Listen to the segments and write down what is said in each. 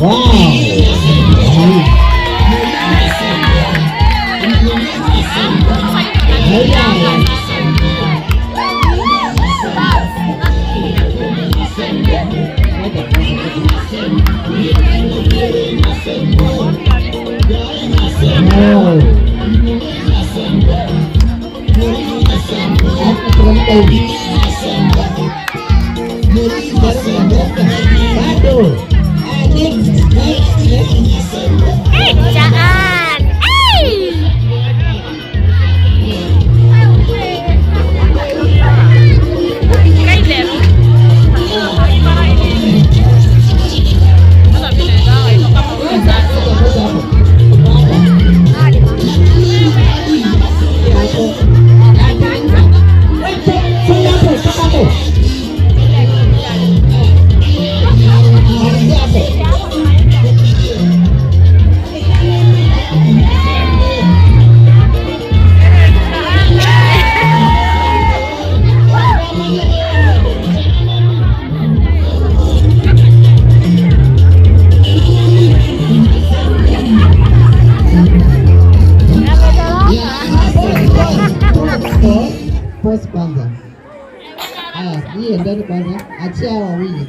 Wow. Haya. Wow. Hapo teremka hivi. Teremka, teremka. Bado. Ah, next, next, next. Eh, jangan. Eh. Kyler. Sasa mimi naenda iko kama huyo sasa. Moja hapo. Hapo. Wewe, songa hapo, toka hapo. Malizia hapo. Pause kwanza. Haya, hii endeni kwanza. Achia hao wawili.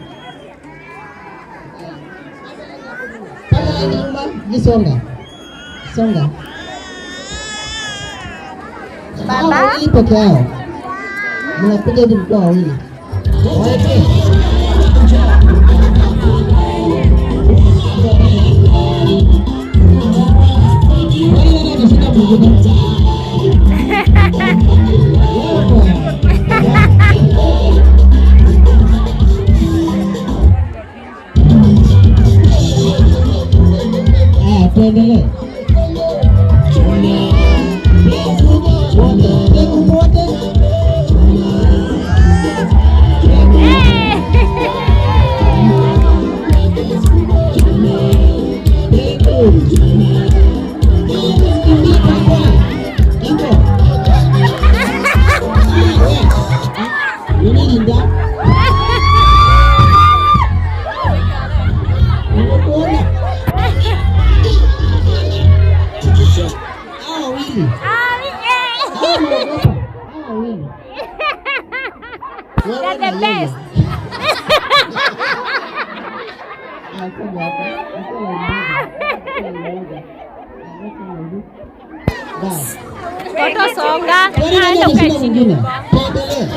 Pata laini nyuma, ni songa. Songa. Hao Baba. wawili peke yao. Mnakuja hivi mkiwa wawili. Waeke. Wewe nani anashika mwingine? Wewe. Haya, tuendelee. Wote, wote. Eh. Thank you. Iko. Ni nini nda? Nimekuona. Hao wawili. Hao wanaogopa. Hao wawili. Wewe They're na the yeye. best. Ah, songa hapa. Mkono mmoja. Mkono mmoja. Ah, mkono mmoja. Basi. Toto songa. Kwani nani Aenda ukae ameshinda chini. mwingine? Tuendelee.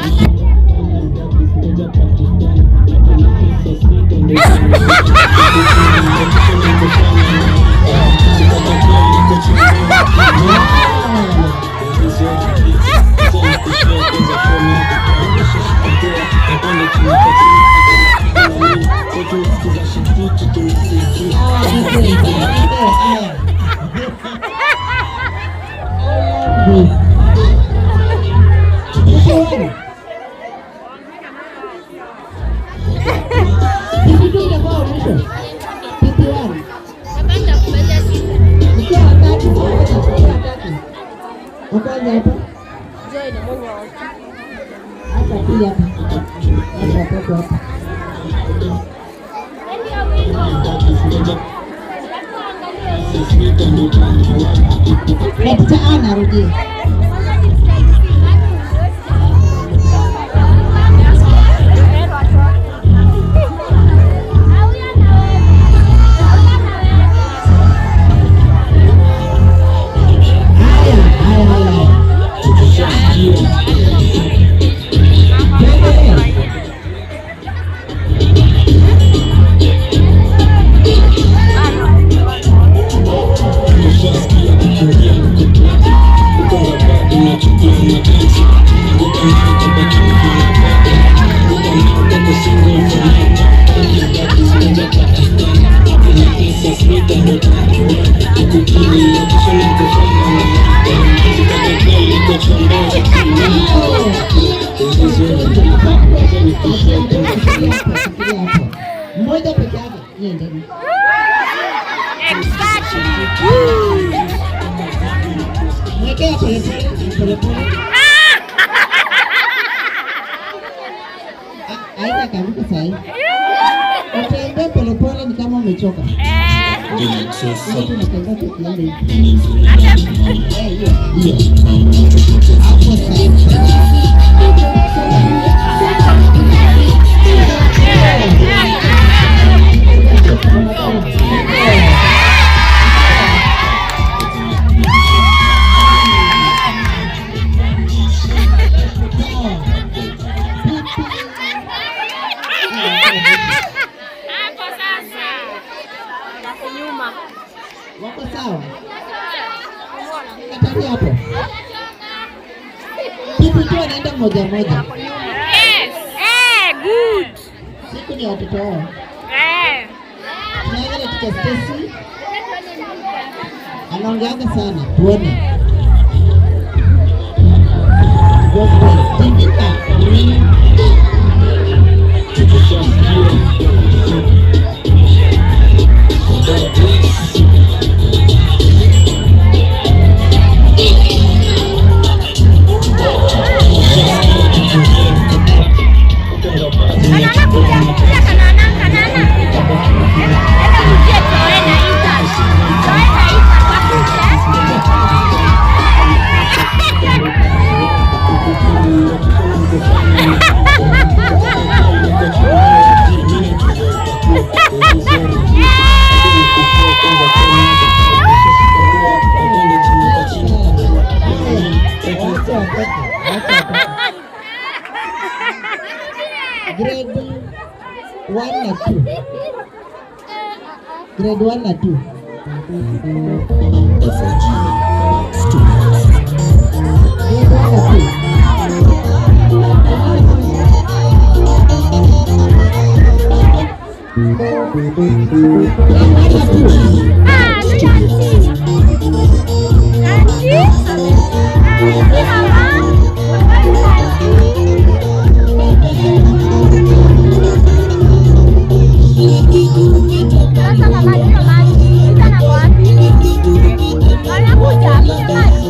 Ah, Haya. PP1. PP2 itakuwa mwisho. PP1. Mkiwa watatu, ngoja, mkiwa watatu. Wa kwanza hapa. Hapa pia hapa. Hapa watatu hapa. Na teacher Anna arudie. Haya, haya, haya. Tuendelee. Shikilia hapo. Mmoja peke yake. Niende. Exactly. Mwekea pole pole, pole pole. Haita kaanguka sahi. Utaendesha. Tembea polepole ni kama umechoka. Eh. Sasa tunatembea tukienda hivi. Eh, hiyo. Hiyo. Hapo sasa. Hapo sasa. Nyuma. Wako sawa? Katari hapo. Pipi tu anaenda moja moja. Yes. Eh, good. Siku ni ya watoto wao. Eh. Tunaanza na Teacher Stacy. Anaongeaga sana. Tuone. Gospel. Tingika. Kanana kuja, kuja kanana, kanana. Enda kujia Joe na Ethan. Joe na Ethan wakuje. Wacha watoke. Wacha watoke. Grade 1 na 2. Grade 1 na 2. Grade 1 na 2. Grade 1 na 2. Ah, look auntie. Auntie? Auntie, mama. Sasa mama, kunywa maji. Ethan ako wapi? Anakuja, kunywa maji.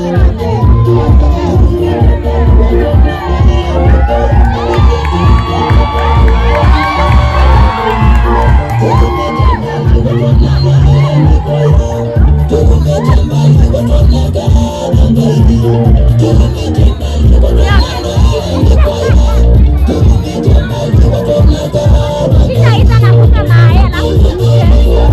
Shika Ethan akunywe maji, alafu turudi. Shika na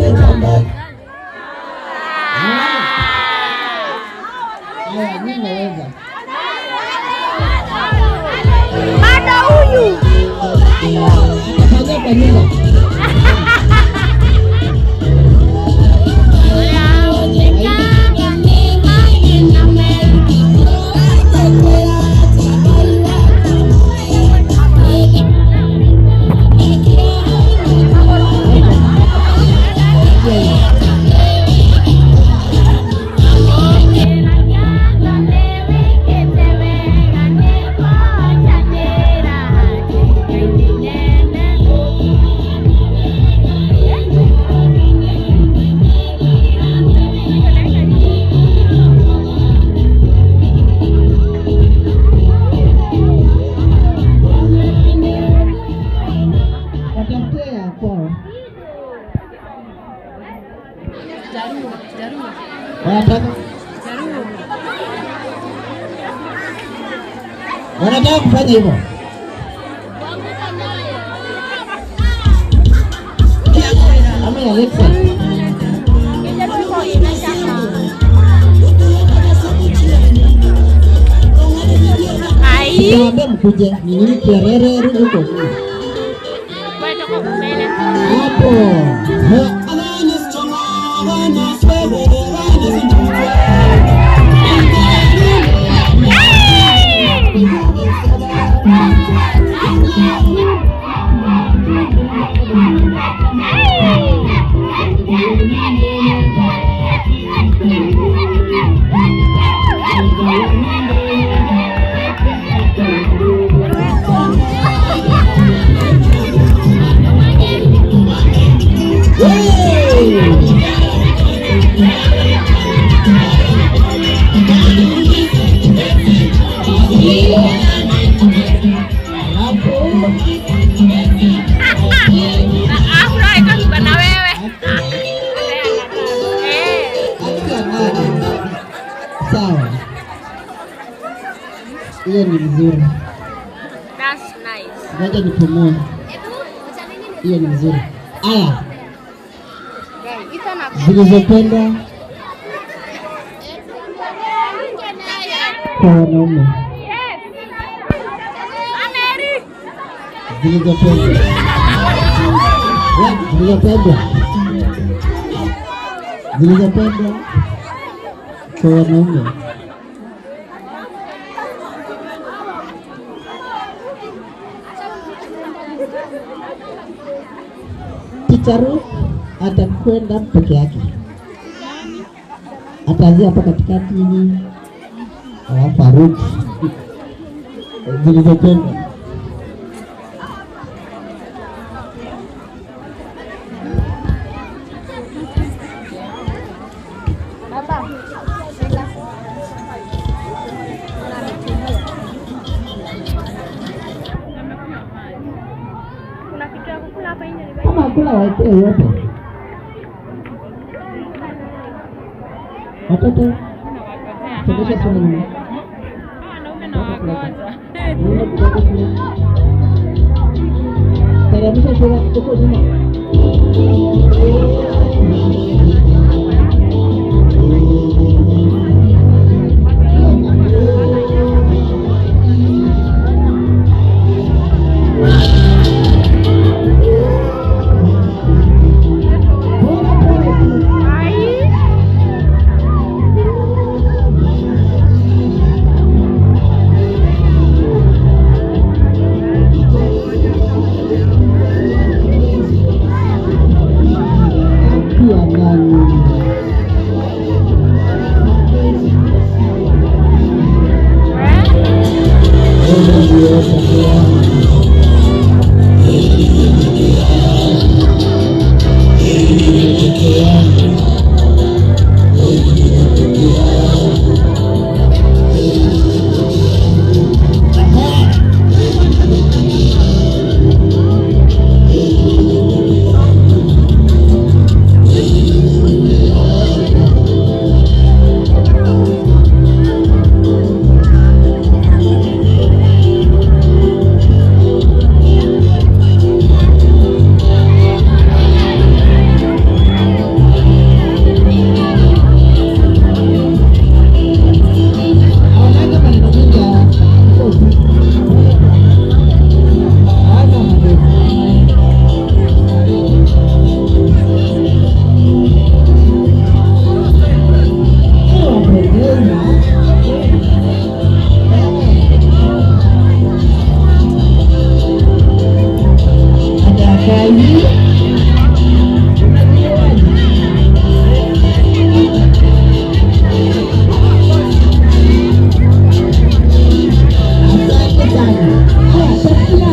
Ethan. Haya, mimi naweza. Bado huyu. Atafanyia kwa nyumba. Watafutie ya kwao. Wanataka wanataka kufanya hivyo. Ama ya Alexa. Ai. Niwaambie mkuje ni nini kiarere huko. Wewe toka mbele. Hapo. Ha. Hey! Alafu Afro iko na wewe. Eh. Haki nani? Sawa, hiyo ni mzuri. That's nice. Ngoja nipumue. Hiyo ni mzuri. Aya, zilizopendwa kwa wanaume, Yes. Ameri. zilizopendwa, zilizopendwa, zilizopendwa kwa wanaume. Teacher Ruth atakwenda peke yake, ataanzia hapa katikati hivi, alafu arudi. Zilizopendwa. Kuna kitu ya kukula hapa nje ni Kama hakuna waekee wote. Watoto, sogeza sana nyuma. Wanaume na wagoja. Nyuma kidogo shule. Teremsha shule huko nyuma. Pole pole tu. Haki ya nani? Wewe ndio peke yangu. Peke yangu. Hawananga maneno mengi ya hawana maneno. Eh, wapendeza. Eh. Adakai. Unajuaje? Asante sana. Haya, chakula.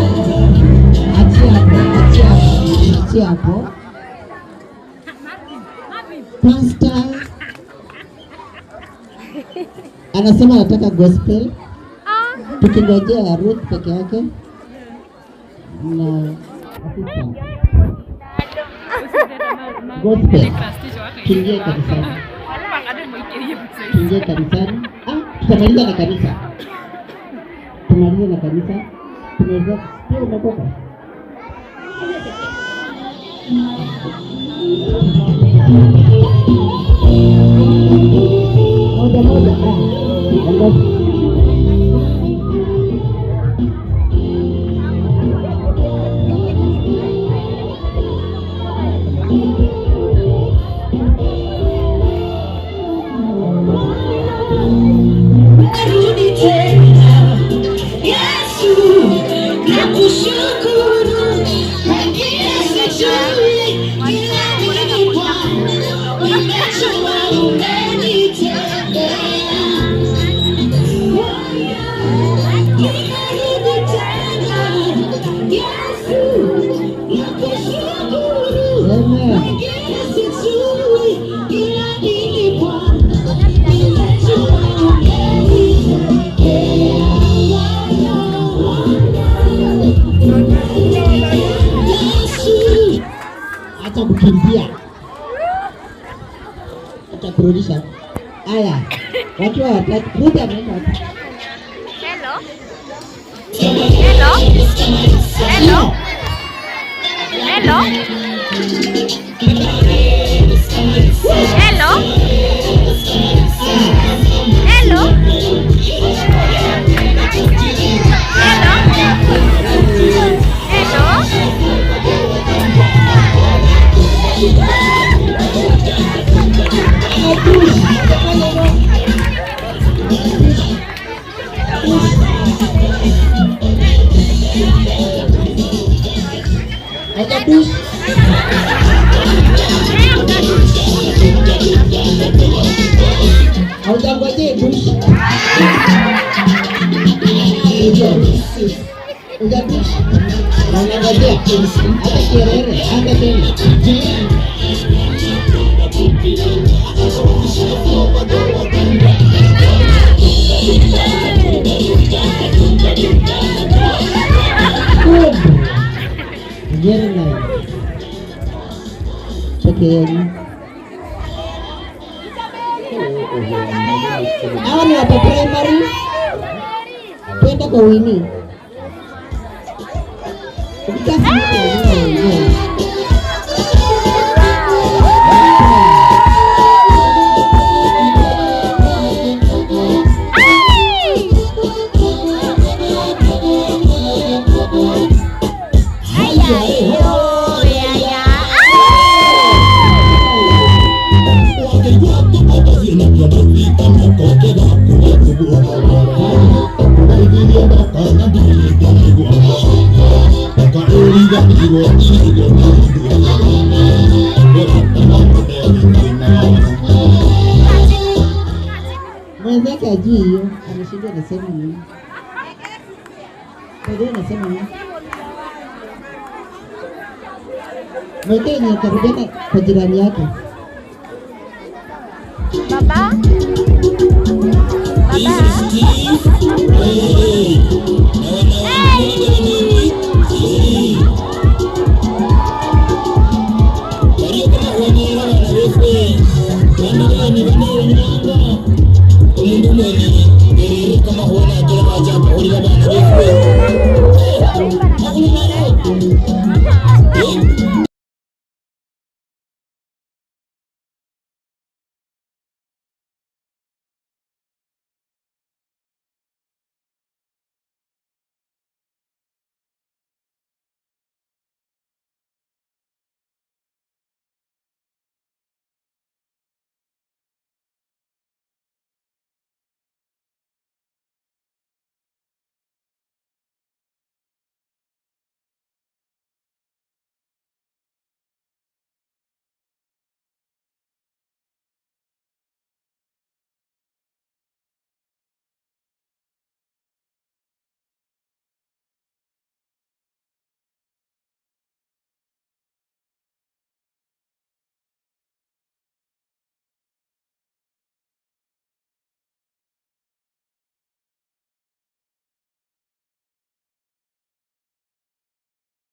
Achia hapo, achia hapo, achia hapo. Pastor anasema anataka gospel, tukingojea Ruth peke yake na assistant. Gospel. Tuingie kanisani, tuingie kanisani. Ah, tutamaliza na kanisa, tumalize na kanisa. Tumeweza pia, umetoka. Moja moja. Ah, ongoza. Narudi tena Yesu, nakushukuru, wengine sijui, ila mimi Bwana, nimejua umenitendea. Acha kukimbia. Acha kurudisha. Aya. Wakiwa watatu, Ruth ameenda wapi? Hello. Hello. Hello. Hello. Hello. Hello. Hello. Hello. Acha push. Haujangojea push. Hujapush. Na unangojea. Hata kiherehere, hata tena. Good. Very nice. Peke yenu. Hawa ni watu primary. Twende kwa Winnie. Ukishasimama lazima uingie. Ay, oh, ya, ya. Mwenzake ajui hiyo, ameshindwa anasema nini. Kwa hiyo anasema nini? Mwekee yenye atarudia kwa jirani yake. Baba. Baba.